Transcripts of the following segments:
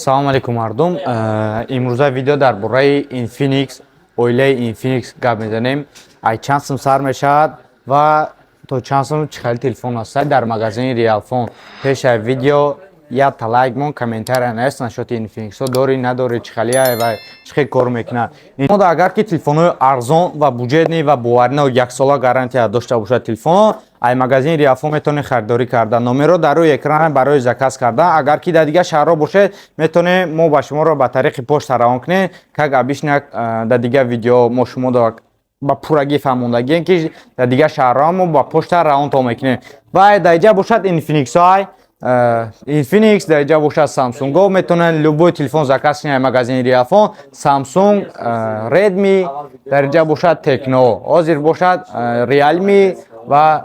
Салому алейкум, мардум. Имрӯза видео дар бораи Infinix, оилаи Infinix гап мезанем. Ай чанд сум сар мешавад ва то чанд сум, чӣ хели телефон ҳастад дар магазини Realfon. Пешаи видео якта лайк мон, комментария наест, насчёти Infinix-ҳо дорӣ, надорӣ, чӣ хелия ва чӣ хел кор мекунад. Мода агар ки телефонҳои арзон ва бюджетный ва боваринок, яксола гарантия дошта бошад телефонҳо, ай магазини Realfon метавонед харидорӣ карда. Номерҳо дар рӯи экран барои заказ кардан. Агар ки дар дигар шаҳрҳо бошед, метавонем мо ба шуморо ба тариқи почта равон кунем. Как обычно, дар дигар видео мо шуморо ба пуррагӣ фаҳмондагием, ки дар дигар шаҳрҳо мо ба почта равонтон мекунем. Ва дар инҷа бошад Infinix-ҳо, Infinix, дар инҷа бошад Samsung-о. Метавонанд любой телефон заказ кунед магазини Realfon. Samsung, Redmi, дар инҷа бошад Tecno, ҳозир бошад Realme ва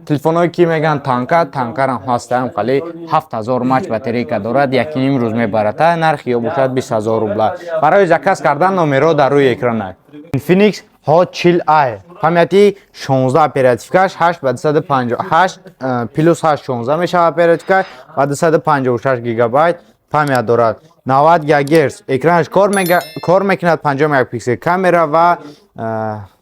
телефонҳое ки мегӯянд танка, танкарам ҳастам, хали 7000 мАч батарейка дорад, якним рӯз мебарад. Нархи ё бошад 20 000 рубла. Барои заказ кардан номерҳо дар рӯи экран. Infinix Hot 40i, памяти 16, оперативкаш 8 ба 258, плюс 8 16 мешавад оперативка ва 256 гигабайт память дорад. 90 ГГц экранаш кор мекунад, 50 мегапиксел камера ва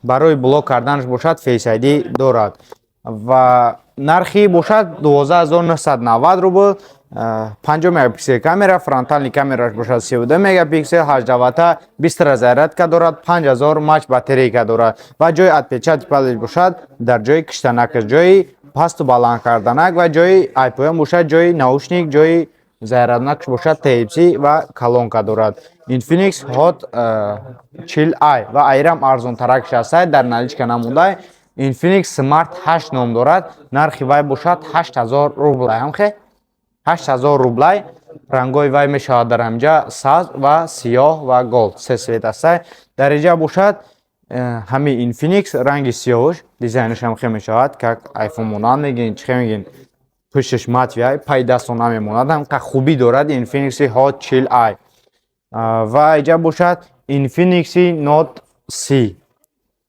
барои блок карданаш бошад Face ID дорад. Ва нархи бошад 12 990 рубл. 50 мегапиксел камера, фронтальный камераш бошад 32 мегапиксел, 18 ватта быстрая зарядка дорад, 5000 мАч батарейка дорад ва ҷои отпечатки палец бошад дар ҷои киштанакаш, ҷои пасту баланд карданак ва ҷои айпоён бошад ҷои наушник, ҷои заряднакаш бошад Type-C ва колонка дорад. Infinix Hot 40i ва айрам арзонтаракш ҳастад, дар наличка намондай. Infinix Smart 8 ном дорад, нархи вай бошад 8000 рублай, ҳамхе 8000 рублай. Рангҳои вай мешавад дар ҳаминҷа сабз ва сиёҳ ва gold, се цвет ҳастай. Дар инҷа бошад ҳами Infinix, ранги сиёҳш, дизайнаш ҳам хел мешавад, как iPhone монанд мегӯен, чӣ хел мегӯен, пушташ матовый, пай дастон намемонад, ҳамқа хубӣ дорад Infinix Hot 40i. Ва инҷа бошад Infinix Note 30,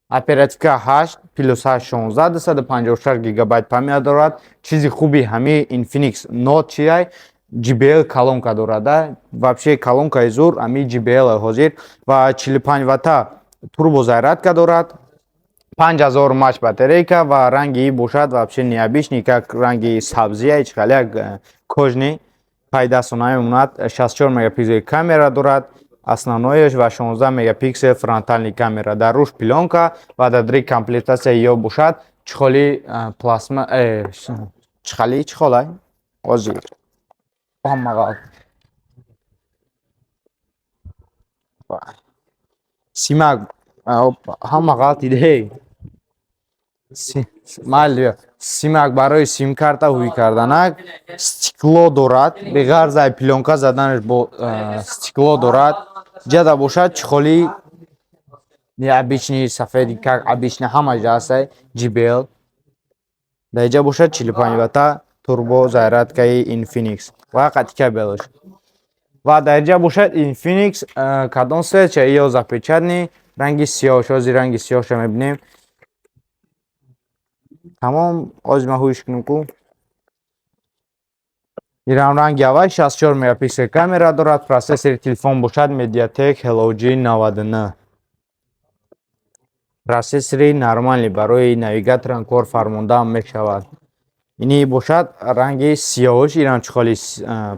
оперативка 8 плюс 8 16, 256 гигабайт память дорад. Чизи хуби ҳами Infinix Note чиай? JBL колонка дорад, вообще колонкаи зур ҳами JBL ҳозир. Ва 45 ватта турбо зарядка дорад, 5000 мАч батарейка ва ранги бошад вообще необычный, как ранги сабзия, чӣ хел як кожаный, пай дастон намемонад. 64 мегапиксел камера дорад основноеш ва 16 мегапиксел фронтальный камера, дар рӯш плёнка ва дар дри комплектация ё бошад чехоли пластма, чхали чехолай ҳозир ҳамағал симак ҳама ғалт иде майли, симак барои симкарта ҳуй карданак, стекло дорад, беғарз ай плёнка заданаш бо стекло дорад. Ҷада бошад чехоли необычный, сафеди, как обычно ҳама ҷа ҳастай JBL. Дар инҷа бошад 45 ватта турбо зарядкаи Infinix ва қати кабелаш. Ва дар инҷа бошад Infinix, кадом цвет ша ё запечатанный, ранги сиёҳш, ҳозир ранги сиёҳша мебинем. Тамом, ҳозир ман ҳуйш кунам ку. Ирам ранги аввал, 64 мегапиксел камера дорад, процессори телефон бошад MediaTek Helio G99. Процессори нормальный, барои навигаторам кор фармондаам мешавад. Ини бошад ранги сиёҳш, ирам чехоли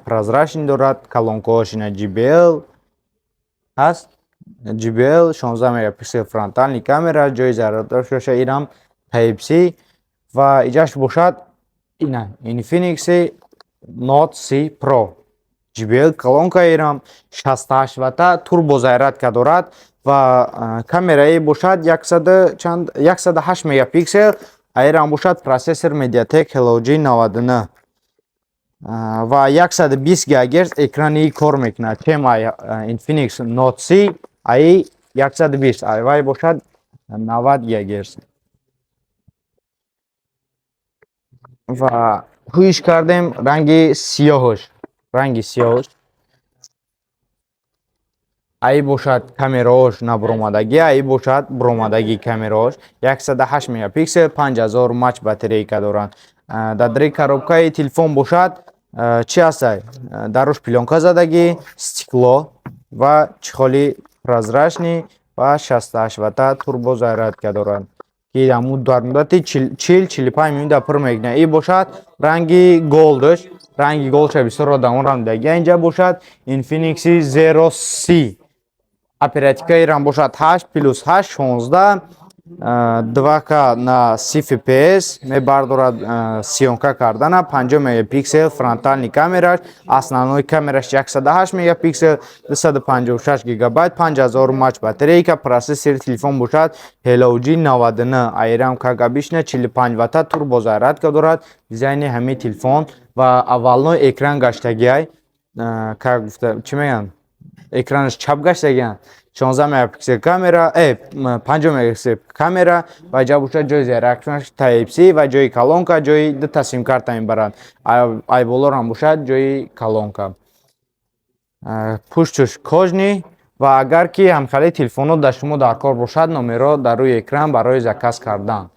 прозрачный дорад, колонкаҳош ина JBL ҳаст. JBL 16 мегапиксел фронтальный камера, ҷои заряддораш бошад ирам Type-C ва иҷаш бошад ина Infinix Note 30 Pro. JBL колонка ирам, 68 ватта турбо зарядка дорад ва камераи бошад 100 чанд, 108 мегапиксел. Аирам бошад процессор MediaTek Helio G99 ва 120 ГГц экрани кор мекунад. Чем ай Infinix Note 30 ай 120, ай вай бошад 90 ГГц. Ва ҳуйш кардем ранги сиёҳш, ранги сиёҳш. Ай бошад камераош набуромадагӣ, ай бошад буромадагӣ камераош, 108 мегапиксел, 5000 мАч батарейка доранд. Дар дари коробкаи телефон бошад Чӣ ҳастай? Дар руш плёнка задагӣ, стекло ва чехоли прозрачный ва 68 ватта турбозарядка дорад, ки ҳамун дар муддати 40-45 минута пур мекунад. И бошад ранги голдш, ранги голдша бисёр одамон рамдагия. Инҷа бошад Infinix Zero C. Оперативкаи рам бошад 8 плюс 8, 16, 2К на 30 FPS мебардорад, съёмка кардана, 50 мегапиксел фронтальный камераш, основной камераш 108 мегапиксел, 256 гигабайт, 5000 мАч батарейка. Процессори телефон бошад Helio G99, айрам, как обычно, 45 ватта турбозарядка дорад. Дизайни ҳамин телефон ва овальной экран гаштагиай, как гуфта, чӣ мегӯянд, экранаш чап гаштагиан. 16 мегапиксел камера, 50 мегапиксел камера ва ҷа бошад ҷои зарядкаш Type C ва ҷои колонка, ҷои дута симкарта мебарад. Айболорам бошад ҷои колонка. Пуштуш кожаный. Ва агар ки ҳамхелаи телефонҳо дар шумо дар кор бошад, номерҳо дар рӯи экран барои заказ кардан.